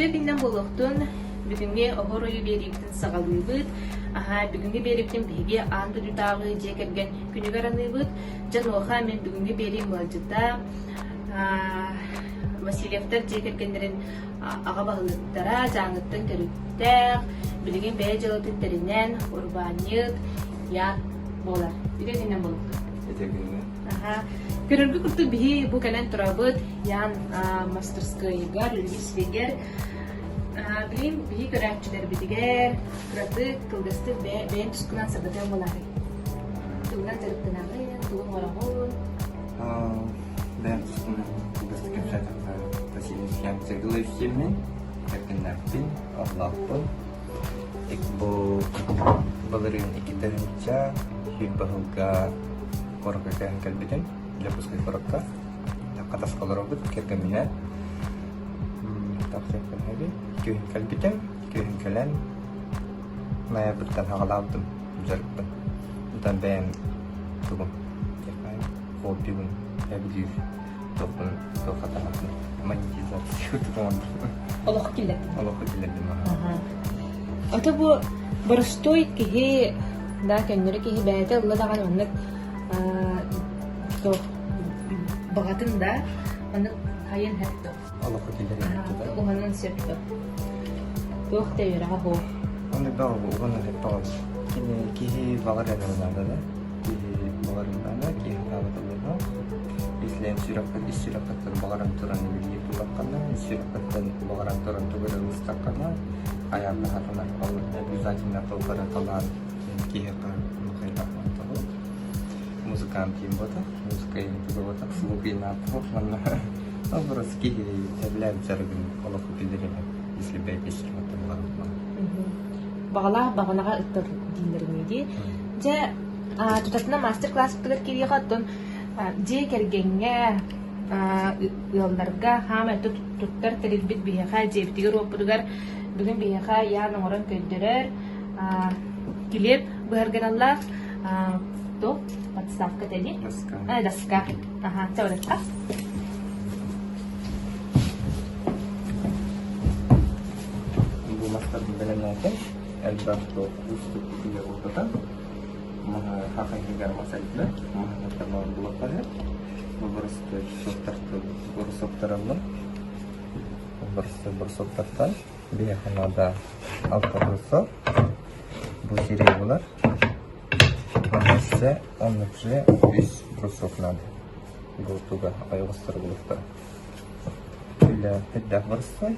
Үтүө күннэн буолуохтун! Бүгүҥҥү оһуор ойуу биэриибитин саҕалыыбыт. Аһаа, бүгүҥҥү биэриибитин биһиги аан дойдутааҕы дьиэ кэргэн күнүгэр аныыбыт. Дьэ, онуоха мин бүгүҥҥү биэриим ыалдьыта Васильевтар дьиэ кэргэннэрин аҕа баһылыктара, Дьааҥыттан төрүттээх, билигин бэйэ дьыалатын тэринэн, урбаанньыт Ян буолар. Үтүө күннэн буолуохтун! Үтүө күнүнэн. Аһаа, көрөргө курдук биһи бу кэлэн турабыт Ян мастерскойугар, үлүһүйсүгэр. Билим биһи көрөөччүлэрбитигэр кыратык, кылгастык бэйэм тускунан сырдатыам буолаарай? Тугунан дьарыктанаҕын, тугу оҥороҕун? Бэйэм тускунан кылгастык кэпсээтэххэ, Василий Сергеевич диэммин, кэргэннээхпин, оҕолоохпун. Бу былырыын 2 сүүрбэ сылга куоракка көһөн кэлбитим, Дьокуускай куоракка. Хатаска олоробут, кэргэмминээн. Тахсыахпын Күһүн кэлбитим, күһүн кэлэн ноябрьтан саҕалаабытым дьарыкпын. Онтон бэйэм тугум, хоббибын эбилиир туохпун туохха таһаатын монетизация курдук оҥордум. Олоххо киллэрдим. Олоххо киллэрдим. Ото бу боростуой киһи да көннөрү киһи бэйэтэ ылла даҕаны маннык туох баҕатын да маннык хайын сөптө. Олоххо киллэрин да. Уһанан сөптө. Туох да үөрэҕэ суох. Оннук баҕа уһанан сөптөҕө. Кини киһи баҕар эрэ наада да. Киһи баҕарын наада, киһи хаалата буолла. Ислээн сүрэххит ис сүрэххиттэн баҕаран туран үлэлиир буоллаххына, ис сүрэххиттэн баҕаран туран тугу эрэ ылыстаххына, хайаан да хатанар. Ол обязательно толкара талаан киһиэхэ махайдаах Музыкант киин буолта, музыка туга буолта, слух инааттах манна образ киһи сөбүлээн дьарыгын олоххо киллэринэ, если бэйэтэ ис сүрэххиттэн баҕаран Баҕалаах баҕанаҕа ыттар дииллэринии дии. Дьэ, тутатына мастер-класспытыгар киириэхэ, оттон дьиэ кэргэҥҥэ, ыалларга хаамай туттар тэрилбит биһиэхэ дьиэбитигэр-уоппутугар бүгүн биһиэхэ Ян оҥорон көрдөрөр килиэп быһарганаллаах туох подставка тэни Доска. доска. Аха, чабырыкка. Бу мастарбын бэлэмнээтим. Элбэх туох уустук үлэ буолбата. Маһы хахайыгар мас элбэх, маһы булаппаһы. Бу боростуой суоттартан брусоктараллар. Боростуой брусоктартан биһиэхэ наада алта брусок. Бу сирэй булар. Өссө оннуччу үс брусок надо. Бу туга ойоҕостор булуктара. Үлэ элбэх боростуой.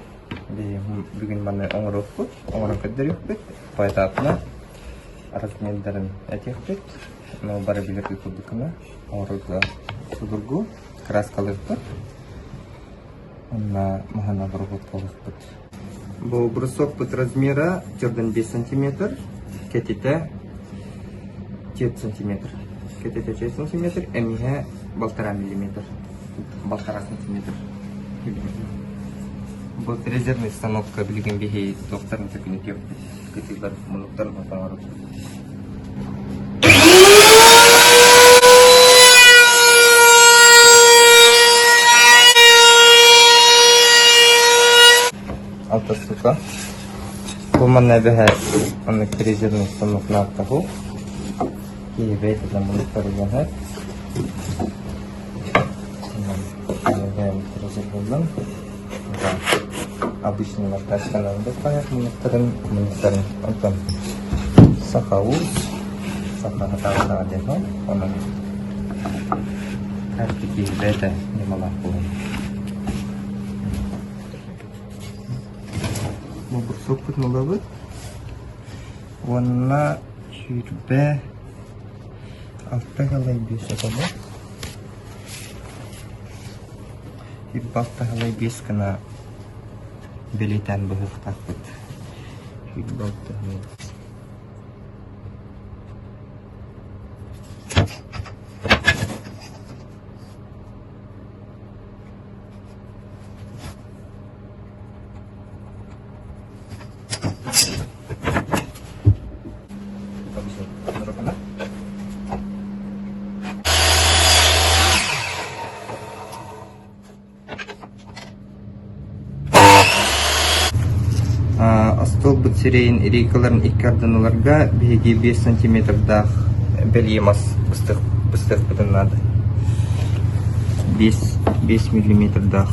Бүгүн маны оҥоруохпут, оҥорон көрдөрүөхпүт. Поэтапно размердарын этиэхпит. Но бары билэр курдук гына оҥорорго судургу краскалыахпыт. Онно маһын обработкалыахпыт. Бу брусокпут размера 4,5 сантиметр, кэтитэ 4 сантиметр. Кэтитэ 4 сантиметр, эмиһэ 1,5 миллиметр. 1,5 сантиметр. Вот резервный станокка билигин биһи туохтарын төкүнүтүөхпүт, кытыылар мунуктарын оҥоробут. Алта сука. Бу манна эбэһэ оннук резервный станок нааттаху. Киһи бэйэтэ мунуктарыгаһа. Резервуллан. Обычный марташканан быспайах мунуктарын, мунуктарын онтон саха уус, саха хатаабатаҕа диэн онон каждый киһи бэйэтэ ньымалаах буолан. Бу бурсукпутун ылабыт уонна 26 галай биэс отобо. 26 галай биэс гына бэлиэтээн быһыахтаахпыт. 26 галай. Остуолбут сирэйин рейкаларын икки ардыналарга биһиги 5 сантиметрдаах бэлиэ мас быстыахпытын наада. 5 миллиметрдаах.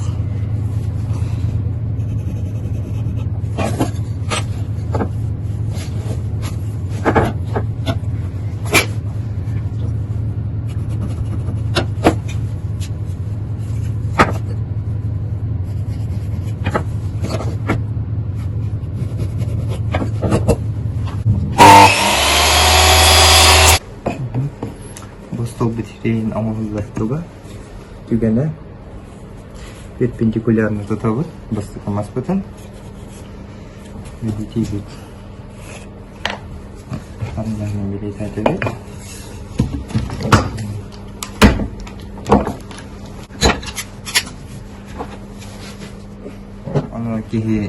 Бу столбут сирэйин оҥоһуллар туга түгэнэ перпендикулярно тутабыт бастакы маспытын видите Аннан билиэтээтибит. Аны киһи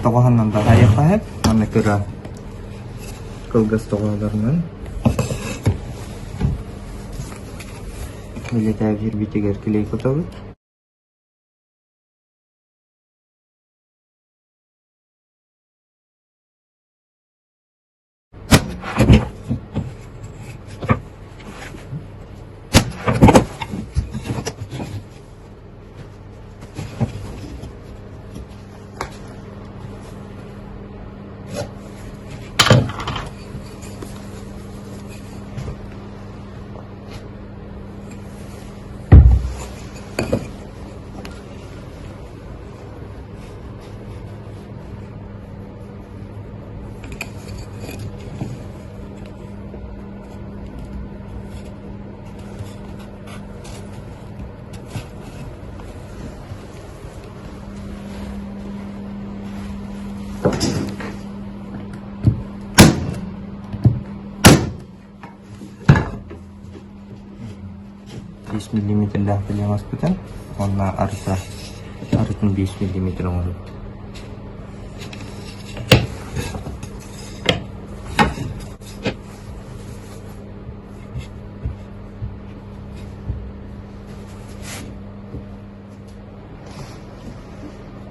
тоҕоһунан да хайыхаһып, аны кыра кылгас тоҕоолорунан билиэтээбитигэр клей кутабыт. Биэс миллиметрдээх бэлиэ уонна арыта арытын 5 миллиметр оҥоробут.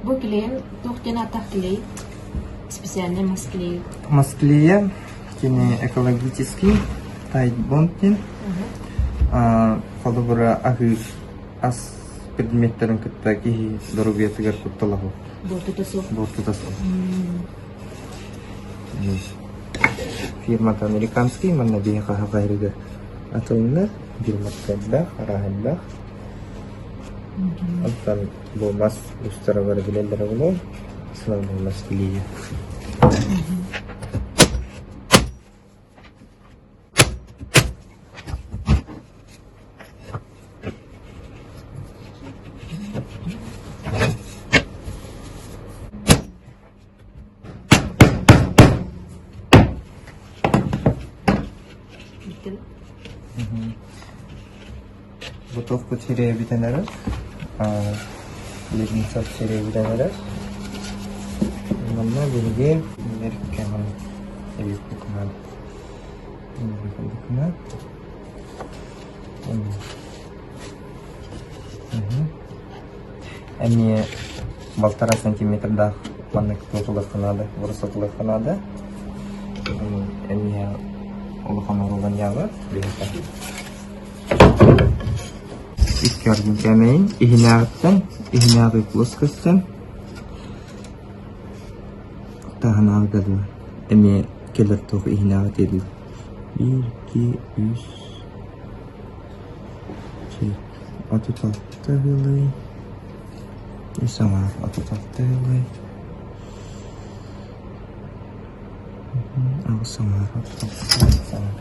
Бу клейин туох диэн ааттаах клей? Специальный мас клей. Мас клейэ кини экологический тайтбонд диэн. Холобура аһыы ас предметтэрин кытта киһи доруобуйатыгар кутталаһар. Буортута суох. Буортута суох. Фирмата американский, манна биһиэхэ хаһайрыгар атылынар, фирмата элбэх, арааһа элбэх. Оттон бу мас устара бары билэллэрэ буолуо, основной мас клейэ. Бу туохпут сирэйбитин эрэр, Ледницов сирэйбитин эрэр. Манна биһиги Меркеман эбиппитинэн Эмиэ балтараа сантиметрдаах маннык туотулуохха наада, урусатылыахха наада. Эмиэ улахан оруолланньаабат биһиэхэ. Икки ардын кээмэйин иһинээҕиттэн иһинээҕи плоскостан таһынааҕыга дылы эмиэ кэлэр туох иһинээҕи тиэрдил биир икки үс 36 ыһыылый үс аҥаар 36 ыһыылый аҕыс аҥаар 36 аҥаар.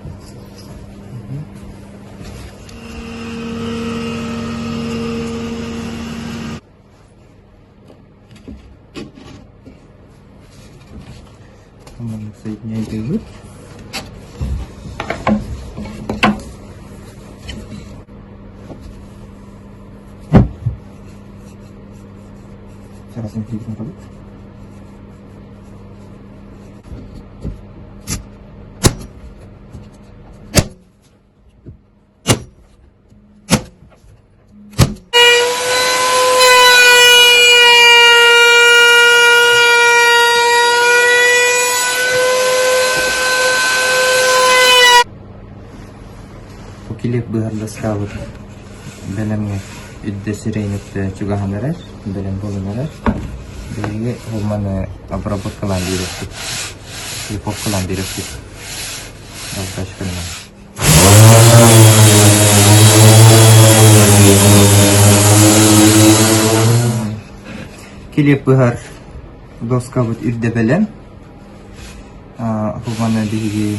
Маннык соединяйдыыбыт. Сейчас сантиметр. Килиэп быһар доскабыт бэлэмҥэ үрдэ сирэйин өттө чугаһан эрэр, бэлэм буолан эрэр. Биһиги ол маны обработкалаан биэриэхпит, шлифовкалаан биэриэхпит. Алкашканан. Килиэп быһар доскабыт үрдэ бэлэм. Маны биһиги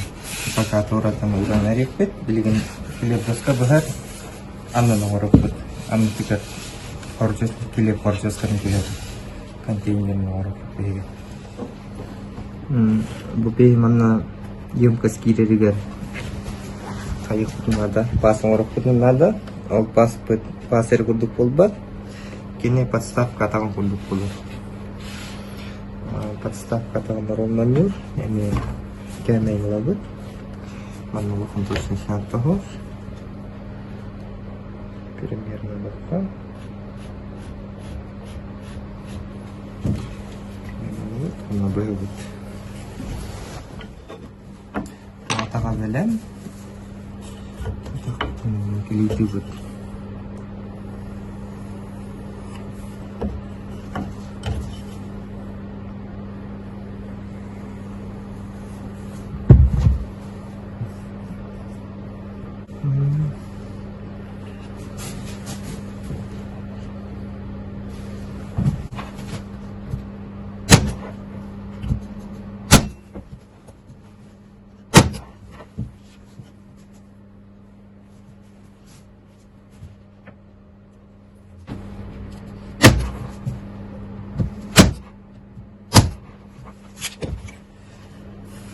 пока туораттан ууран эриэхпит. Билигин килиэп доска быһар аннын оҥоруохпут. Аннытыгар хордьос килиэп хордьоскатын түһэр контейнерин оҥоруохпут биһиги. Бу биһи манна емкость киирэригэр хайыахпытын наада, паас оҥоруохпутун наада. Ол пааспыт паас эрэ курдук буолбат. Кини подставка атаҕын курдук буолар. Подставка атаҕын ровнонньуур, эмиэ кээмэйин ылабыт. Манна улахан точно тоһор. Примерно баппа. Онно быһабыт. Атаҕа бэлэм. Килиитибит.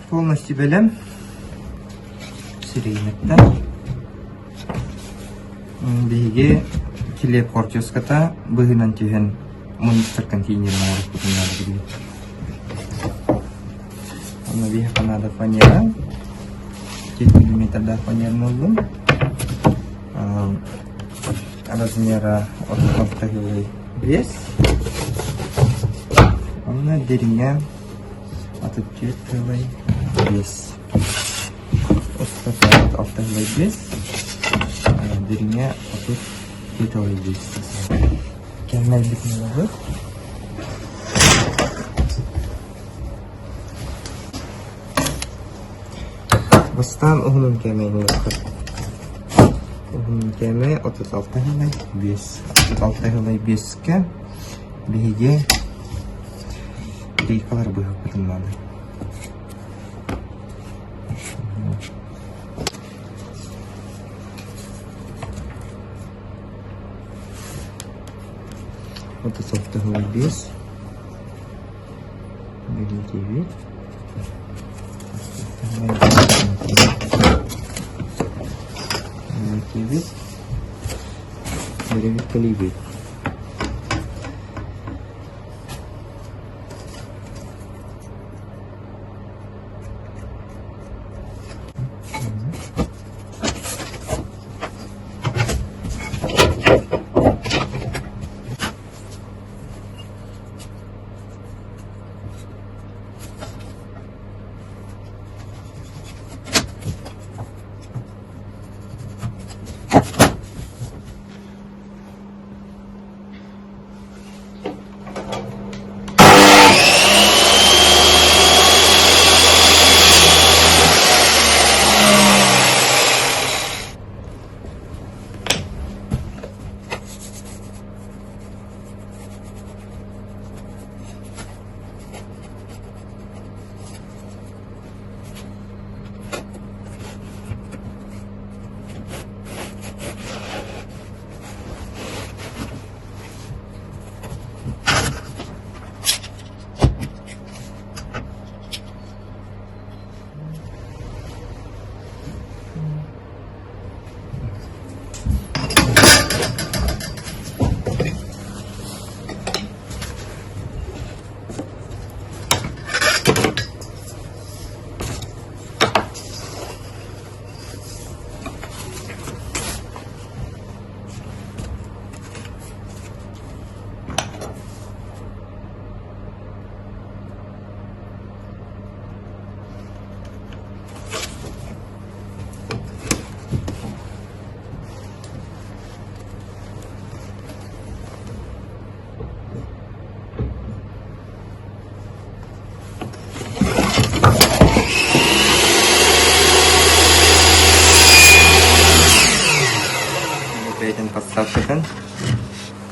Полностью бэлэм сирэйиниттэн биһиги килиэп хортуоската быһыынан түһэн мунньустар контейнерин оҥоруохпутун наада билигин. Онно биһиэхэ наада фанера. 4 миллиметрдаах фанераны ыллым. Размера 36 5. Онно дириҥэ 34 5. Устата 6,5. Дириҥэ 34,5. Кэмнэрбитин ылабыт. Бастаан уһунун кээмэйин ылыахпыт. Уһунун кээмэйэ 36 сылай 5. 36 сылай 5-кэ биһиги рейкалар быһыахпытын наада. 36 сылай 5. Бэлиэтиибит. Бэлиэтиибит. Бэрэбит кэлиибит.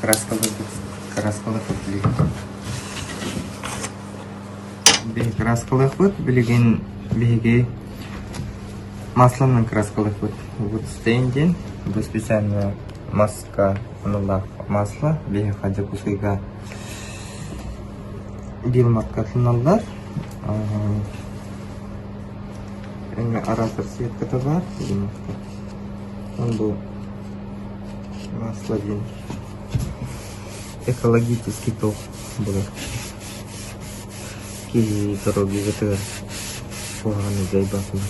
Краскаларбыт краскаларбыт билигин биһиги краскалыахпыт билигин биһиги масланан краскалыахпыт. Вот стейн диэн бу специально маска аналлаах масло биһиэхэ Дьокуускайга Билмакка туналлар. Араас расцветката баар. Он бу масло диэн экологический ток буолар. Киһи доруобуйатыгар куһаҕаны дьайбатын.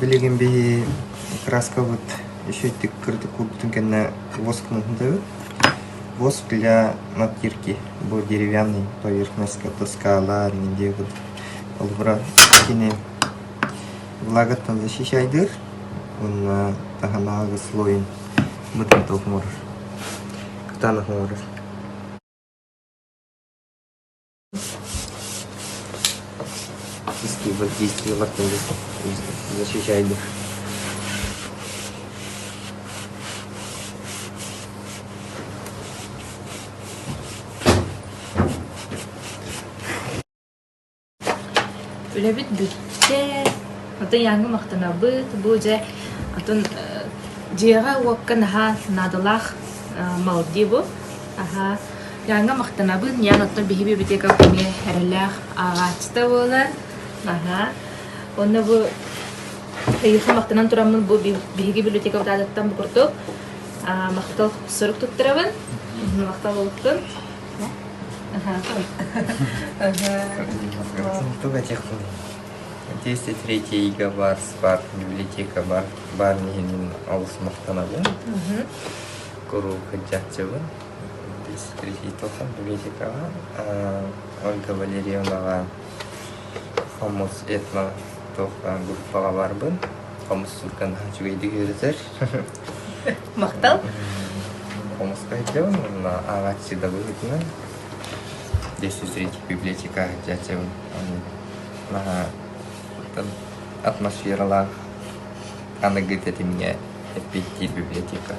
Билигин биһи краскабыт үчүгэйдик кырдык куурбутун кэннэ воскунан сылдьабыт. Воск для натирки бу деревянный поверхностька доскалар диэбит. Холобура кини влагаттан защищайдыыр уонна таһынааҕы слойун бытын оҥорор, кытаанах оҥорор. Действиелартан защищайдыыр. Үлэбит бүттэ, оттон Яҥҥа махтанабыт, бу дьэ атын дьиэҕэ-уокка наһаа наадалаах мал дии бу. Аһаа Яҥҥа махтанабын, Ян оттон биһи библиотекабыт эмиэ эрэллээх ааҕааччыта буолар. Аһаа Уонна бу эйиэхэ махтанан тураммын бу биһиги библиотекабыт аатыттан бу курдук махтал сурук туттарабын. Махтал буолуохтун. Десять третьего бар, бар, библиотека бар, бар иһин олус махтанабын. Куруук сылдьааччыбын. 10 третий библиотекаҕа Ольга Валерьевнаҕа хомус этно туох группаҕа барбын. Хомус сурган үчүгэйдик үөрэтэр. Махтал. Хомуска сылдьабын уонна ааҕааччы да быһыытынан 10 третий библиотека сылдьааччыбын. Наһаа атмосфералаах аныгы тэтимҥэ эппиэттиир библиотека.